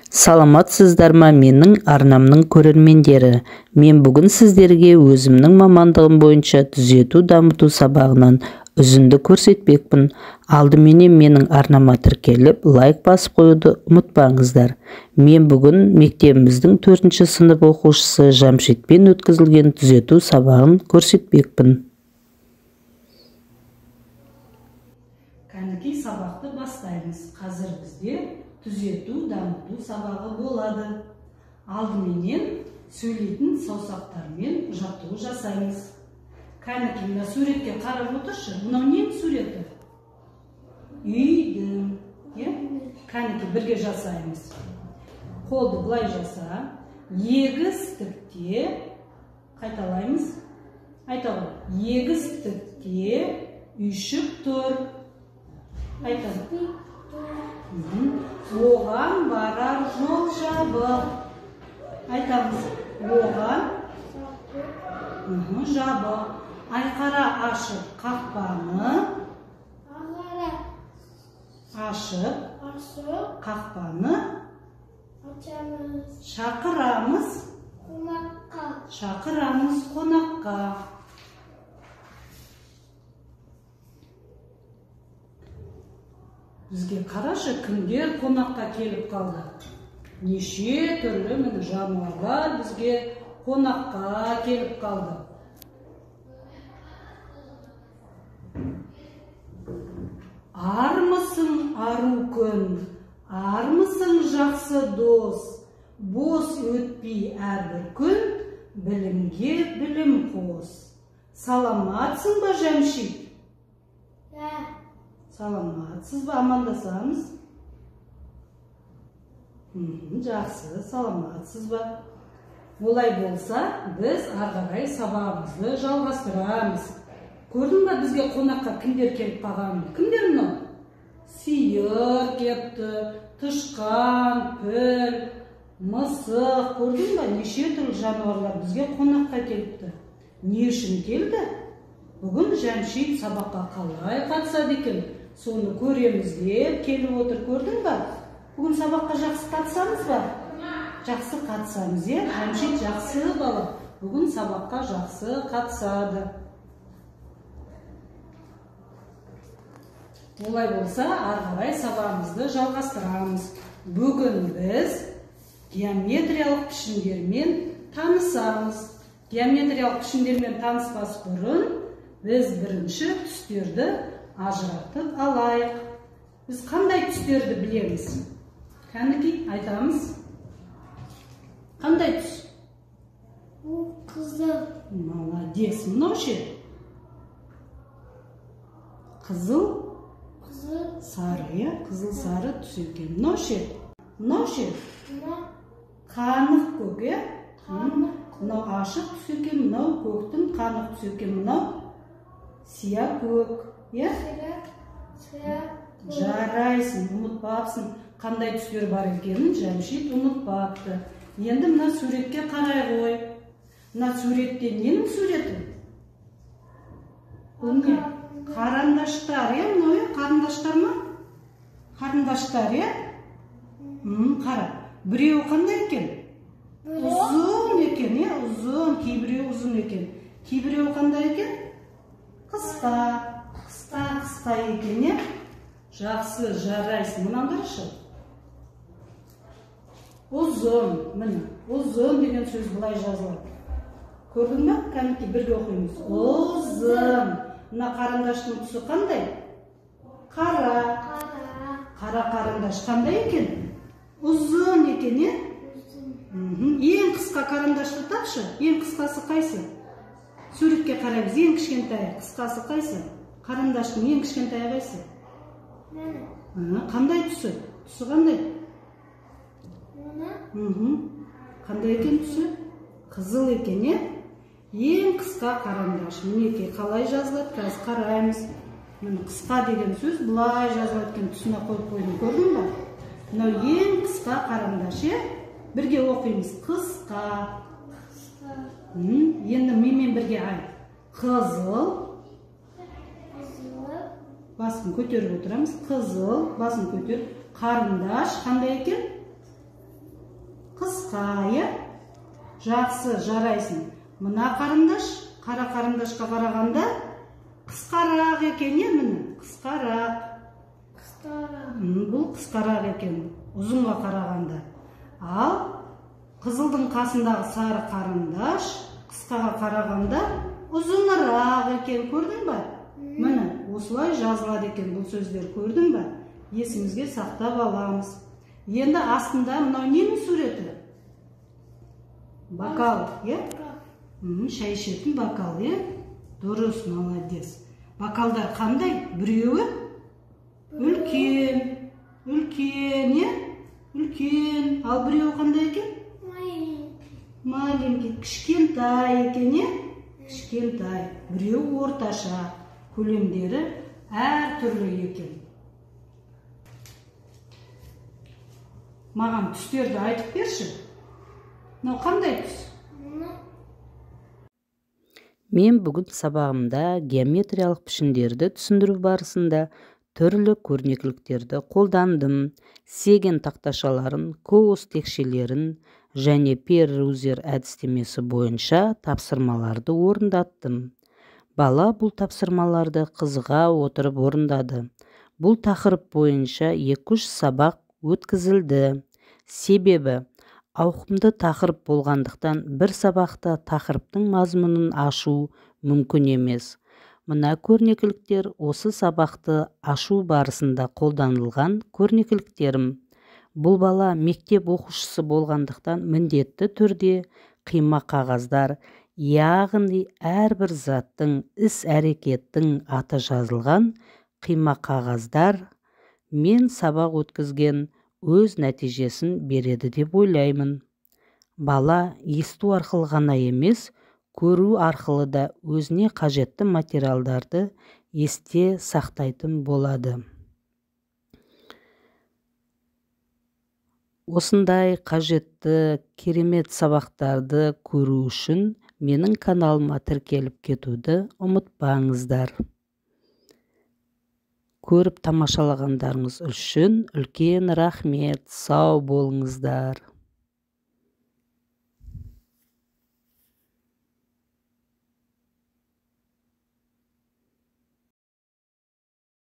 Саламатсыздар ма, менің арнамның көрермендері. Мен бүгін сіздерге өзімнің мамандығым бойынша түзету дамыту сабағынан үзінді көрсетпекпін. Алдыменен менің арнама тіркеліп, лайк басып қоюды ұмытпаңыздар. Мен бүгін мектебіміздің 4-ші сынып оқушысы Жамшитпен өткізілген түзету сабағын көрсетпекпін. Кәнекей сабақты бастаймыз. Қазір бізде түзету дамыту сабағы болады. Алдыменен сөйлейтін саусақтармен жаттығу жасаймыз. Кәнекей, мына суретке қарап отыршы. Мынау ненің суреті? Үйдің. Иә? Кәнекей, бірге жасаймыз. Қолды былай жаса. Егістікте қайталаймыз. Айта ғой. Егістікте үйшік тұр. Айтады. Оған барар жол жабық. Айтамыз. Оған жабық. Айқара ашып қақпаны. Ашып қақпаны. Шақырамыз. Шақырамыз қонаққа. Бізге қарашы, кімдер қонаққа келіп қалды? Неше түрлі міне жануарлар бізге қонаққа келіп қалды. Армысың ару күн, армысың жақсы дос, бос өтпей әрбір күн, білімге білім қос. Саламатсың ба, Жамшит? Саламатсыз ба, амандасамыз? Жақсы, саламатсыз ба? Олай болса, біз ары қарай сабағымызды жалғастырамыз. Көрдің ба, бізге қонаққа кімдер келіп қалғанын? Кімдер мынау? Сиыр кепті, тышқан, піл, мысық. Көрдің ба, неше түрлі жануарлар бізге қонаққа келіпті. Не үшін келді? Бүгін Жамшит сабаққа қалай қатысады екен? Соны көреміз деп келіп отыр, көрдің ба? Бүгін сабаққа жақсы қатысамыз ба? Жақсы қатысамыз, иә? Жамшит жақсы бала. Бүгін сабаққа жақсы қатысады. Олай болса, ары қарай сабағымызды жалғастырамыз. Бүгін біз геометриялық пішіндермен танысамыз. Геометриялық пішіндермен таныспас бұрын біз бірінші түстерді ажыратып алайық. Біз қандай түстерді білеміз? Кәнекей, айтамыз. Қандай түс? Бұл қызыл. Молодец. Мынау ше? Қызыл? Қызыл. Сары, иә? Қызыл сары түс екен. Мынау ше? Мынау ше? Қанық көк, иә? Мынау ашық түс екен, мынау көктің қанық түсі екен, мынау сия көк, иә? Жарайсың, ұмытпапсың. Қандай түстер бар екенін Жамшит ұмытпапты. Енді мына суретке қарай ғой. Мына суретте ненің суреті? Бұл не? Қарындаштар, иә? Мынау, иә? Қарындаштар ма? Қарындаштар, иә? Қара. Біреуі қандай екен? Ұзын екен, иә? Ұзын, кейбіреуі ұзын екен. Кейбіреуі қандай екен? Қысқа, қысқа, қысқа екен, иә? Жақсы, жарайсың. Мынаны қарашы. Ұзын, міне, ұзын деген сөз былай жазылады. Көрдің бе? Кәнекей, бірге оқимыз. Ұзын. Мына қарындаштың түсі қандай? Қара. Қара қарындаш қандай екен? Ұзын екен, иә? Ең қысқа қарындашты тапшы. Ең қысқасы қайсы? Суретке қараймыз. Ең кішкентайы, қысқасы қайсы? Қарындаштың ең кішкентайы қайсы? Қандай түсі? Түсі қандай? Қандай екен түсі? Қызыл екен, иә? Ең қысқа қарындаш. Мінекей, қалай жазылады? Қазір қараймыз. Міне, қысқа деген сөз былай жазылады екен. Түсіне қойып қойдым, көрдің ба? Мынау ең қысқа қарындаш, иә? Бірге оқимыз. Қысқа. Енді менімен бірге айт. Қызыл. Басын көтеріп отырамыз. Қызыл, басын көтеріп. Қарындаш қандай екен? Қысқа, иә? Жақсы, жарайсың. Мына қарындаш қара қарындашқа қарағанда қысқарақ екен, иә, міне, қысқарақ. Қысқарақ. Бұл қысқарақ екен, ұзынға қарағанда. Ал қызылдың қасындағы сары қарындаш қысқаға қарағанда ұзынырақ екен, көрдің ба? Міне, осылай жазылады екен бұл сөздер, көрдің ба? Есімізге сақтап аламыз. Енді астында мынау ненің суреті? Бокал, иә? Шай ішетін бокал, иә? Дұрыс, молодец. Бокалдар қандай? Біреуі үлкен, үлкен, иә? Үлкен. Ал біреуі қандай екен? Маленький, кішкентай екен, иә? Кішкентай. Біреуі орташа, көлемдері әртүрлі екен. Маған түстерді айтып берші. Мынау қандай түс? Мен бүгін сабағымда геометриялық пішіндерді түсіндіру барысында түрлі көрнекіліктерді қолдандым. Сеген тақташаларын, коус текшелерін және Пер-Рузер әдістемесі бойынша тапсырмаларды орындаттым. Бала бұл тапсырмаларды қызыға отырып орындады. Бұл тақырып бойынша 2-3 сабақ өткізілді. Себебі ауқымды тақырып болғандықтан бір сабақта тақырыптың мазмұнын ашу мүмкін емес. Мына көрнекіліктер осы сабақты ашу барысында қолданылған көрнекіліктерім. Бұл бала мектеп оқушысы болғандықтан міндетті түрде қима қағаздар, яғни әрбір заттың, іс-әрекеттің аты жазылған қима қағаздар мен сабақ өткізген өз нәтижесін береді деп ойлаймын. Бала есту арқылы ғана емес, көру арқылы да өзіне қажетті материалдарды есте сақтайтын болады. Осындай қажетті керемет сабақтарды көру үшін менің каналыма тіркеліп кетуді ұмытпаңыздар. Көріп тамашалағандарыңыз үшін үлкен рахмет. Сау болыңыздар.